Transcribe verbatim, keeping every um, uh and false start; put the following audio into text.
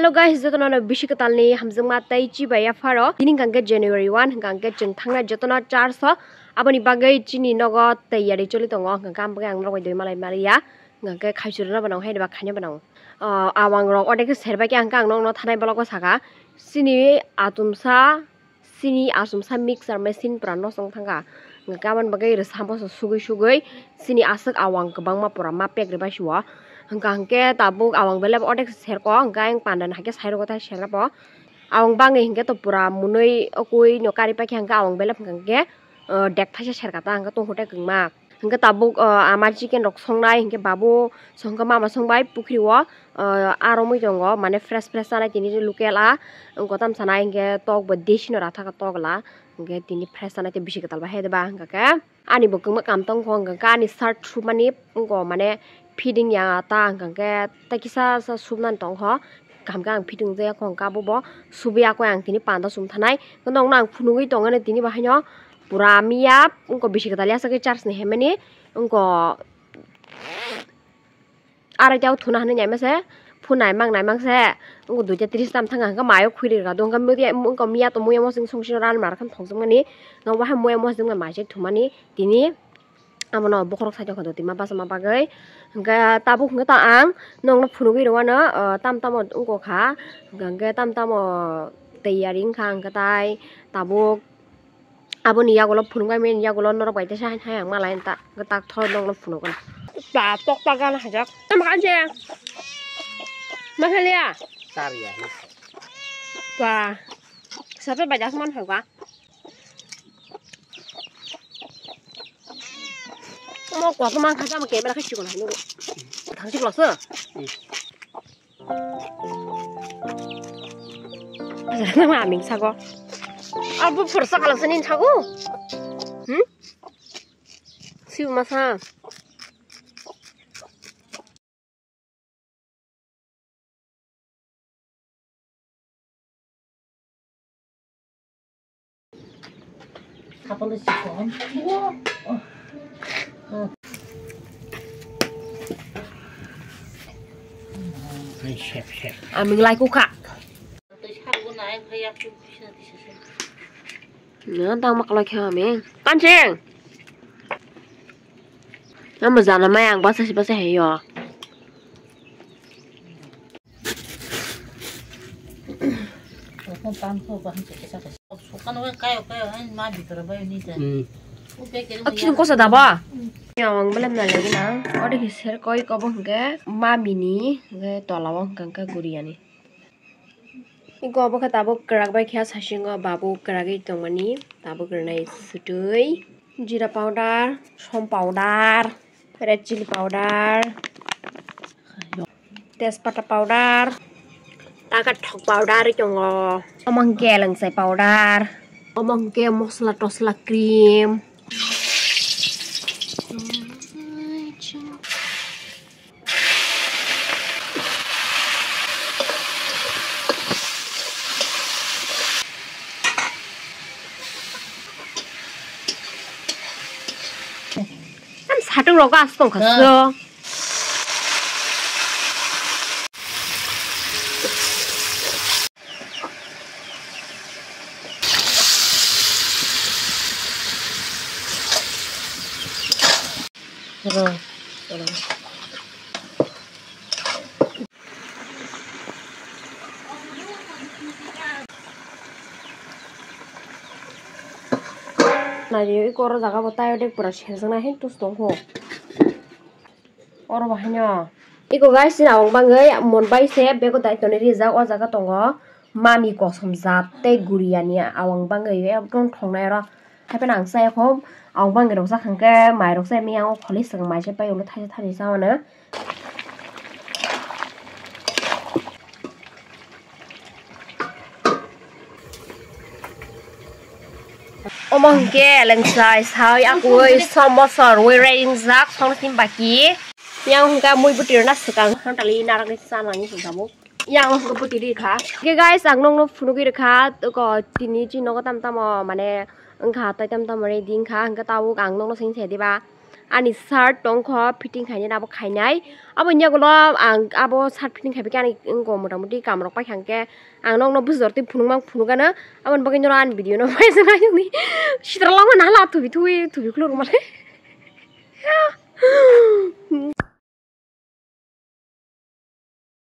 Hello guys, jotono no bisi kwtalni hamjakma tei chibai yapharo. Tini hwnkha khe January one, hwnkha khe chwng thangnai jotono church o. Aboni bagwi chini nogo tayari choli tongo, hwnkha khe ang bagwi ang norok bai dui malai maliya. Hwnkha khe khaichurino bo nang hai ba khaina bo nang. Ah, awang rok ode khe serbai khe ang khe ang nokno thanai blogo saka. Chini atumsa Chini achomsa mixer machine pura nosong thangkha. Hwnkhe aboni bagwi rwsambo se sugwi sugwi chini aswk awang kwbangma pura ma pack rwbaisio. Hwnkha hwnkhe tabuk awang belai odek serko, hwnkhe ayang panda no haikhe sairogo tai serabo. Awang bangwi hwnkhe to pura mwnwi okwi no kari paikha hwnkhe awang belai hwnkha hwnkhe, ah, dek thaisa serkha ta hwnkhe tongkho tei kwngma. Hwnkhe tabuk, ah, ama chicken rok songnai hwnkhe babu songkha mama songbai pukhri o, ah, aro mui tongo mane fresh fresh chanai tini local a wngkha tam sanai hwnkhe tok bo desi no rathaka tok la hwnkhe tini fresh chanai tei bisi kwtal bai hai ba hwnkha khe ani bo kwma kam tongkho hwnkha khe ani shirt sumani wngkha mane fitting ya ta hwnkha khe tei kisa sa sumnani tongkho kaham khe ang fitting jaya kho hwnkha abo bo subui ya khe ang tini panda sum thanai nokno ang phunugwi tongmani tini bo haino. Pura miya wngkha bisi kwtal ya sagwi church ni himani wngkha arai tei thuna hinwi naima se phunai mang naimang se wngkha duita tris tam thang hwnkha mayo khwi rwkha do wngkha miya to muya mosong song sino ran mar khan thokjak mani wngkha muya mosong mai se thumani tini abono bokhorok side o kha do tima bachama bagwi hwnkha tabuk hwnkha ta ang nokno phunugwi rwano tam tamo wngkha hwnkha hwnkhe tam tamo tei yari wngkha hwnkha tai tabuk. Aboni yagulo phunuknai mani yagulo norok bai teisa hai hai ang malai ta tak thor nokno phunukgwna. Ta tok ta gana hajak. Tamo kan je. Masalia. Tar ya. Ba. Sato bai das man hoga. Mo ko to man khaja mo camera khai chikon hai nugo. Thang chiklo so. Aming sago. Abo phursa kalang sini sago. Hmm? Siu masa. Aming lai kukha. Tang maklai khe aming. Kansing. Ama jana mai ang basa si basa heyo. Akhini kosa daba? Yang belum nanya gina. Ode hiser koi kobo hingke mami ni hingke tola o hingke guriani. Iko obo khe tabuk kwrak bai khe sasingo babu kwragwi tongmani tabuk rwnai swtwi jira powder, som powder, red chili powder, tejpata powder, taka thok powder tongo. Omo hwnkhe lwngsai powder, omo hwnkhe mosla tosla cream. Satung rok as tongkha so. Nai iko oro jaga bo tai ode pura serjaknai hai tus tong kho. Oro bo haino. Iko guys, chini awang bangwi mon bai se bego dai toni rijak o jaga tongo. Mami kosom jat tei guriani awang bangwi ekdom thongnai oro. Haiphano ang chaya kho, awang bangwi rok jak hwnkhe mai rok chaya miyang o kholi swkang mai se pai ulo thaisa thani cha mano. Omo hwnkhe lwngsai sai akui somosa rwi rai wngjak songni simi baki. Yang hwnkhe mui bwtwi rwna swkang hantali narwgwi chanani hwnkha bo. Yang hwnkhe bwtwi rikha. Hwnkhe guys, ang nokno phunugwi rwkha, toko tini chini nogo tamo tamo mane wngkha tei tamo tamo ready wngkha, hwnkhe tabuk ang nokno sengsa diba. ani shirt tongkho fitting khainai abo khainai. Aboni yagulo ang abo shirt fitting khaibai khe ani wngkho motamuti kamrok paikha hwnkhe ang nokno bwsajor twi phunukma phunukgano. Aboni bagwi norok ani video no paisa naiyokni sitra langma nahala thubi thubi thubi khulurokmale.